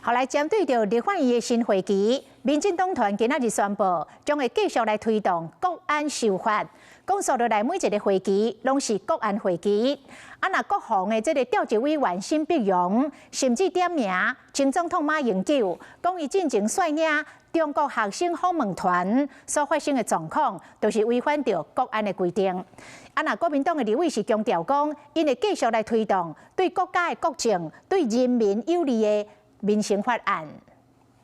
後來針對著立法院的新會期，民進黨團今仔日宣布，將會繼續來推動國安修法。講說落來，每一個會期攏是國安會期。啊，若國防的這个召集委員沈伯洋，甚至點名前總統馬英九，講伊進前率領中國學生訪問團所發生的狀況，都是違反著國安的規定。啊，若國民黨的立委是強調講，𪜶會繼續來推動對國家的國政、對人民有利的民生法案。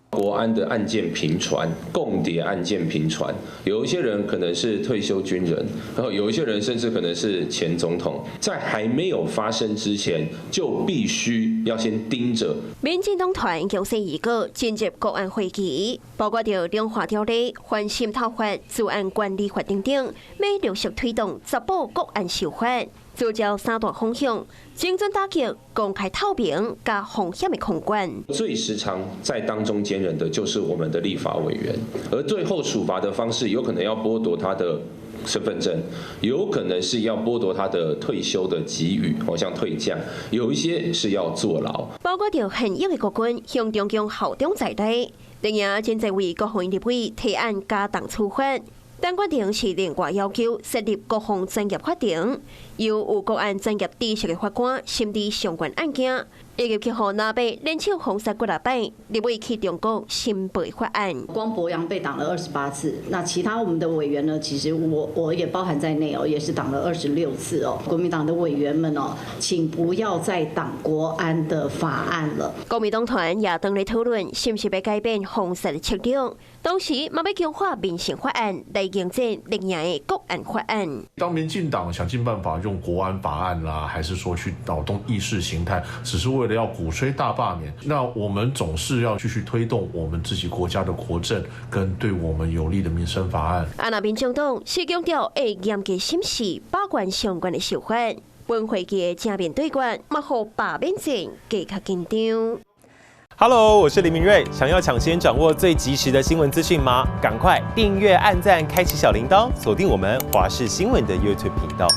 國安的案件頻傳，共諜案件頻傳，有一些人可能是退休軍人，然後有一些人甚至可能是前總統，在還沒有發生之前，就必須要先盯着。民進黨團強勢預告進入國安會期，包括著兩化條例、反滲透法、資安管理法等等，欲陸續推動10部國安修法，聚焦三大方向，精準打擊、公開透明佮風險的控管。最時常在當中間人的就是我們的立法委員，而最後處罰的方式有可能要剝奪他的身份證，有可能是要剝奪他的退休的給予，好像退將，有一些是要坐牢。包括著現役的國軍向中共效忠在內，另外真濟位國防立委提案加重處罰。陳冠廷是另外要求設立國防專業法庭，由有國安專業知識的法官審理相關案件，以及去予藍白聯手封殺幾若擺，立委去中國申報法案。光柏楊被擋了28次，那其他我們的委員呢？其實我也包含在內哦，也是擋了26次哦。國民黨的委員們哦，請不要再擋國安的法案了。國民黨團也當咧討論，是毋是欲改變封殺的策略，同時嘛欲強化民生法案來迎戰綠營的國安法案。當民進黨想盡辦法用國安法案啦，還是說去導動意識形態，只是為了要鼓吹大罷免，那我們總是要繼續推動我們自己國家的國政跟對我們有利的民生法案。啊，若民眾黨是強調會嚴格審視把關相關的修法，本會期的正面對決，嘛予罷免戰更較緊張。 Hello，我是林明瑞，想要搶先掌握最及時的新聞資訊嗎？趕快訂閱、按讚、開啟小鈴鐺，鎖定我們華視新聞的 YouTube 頻道。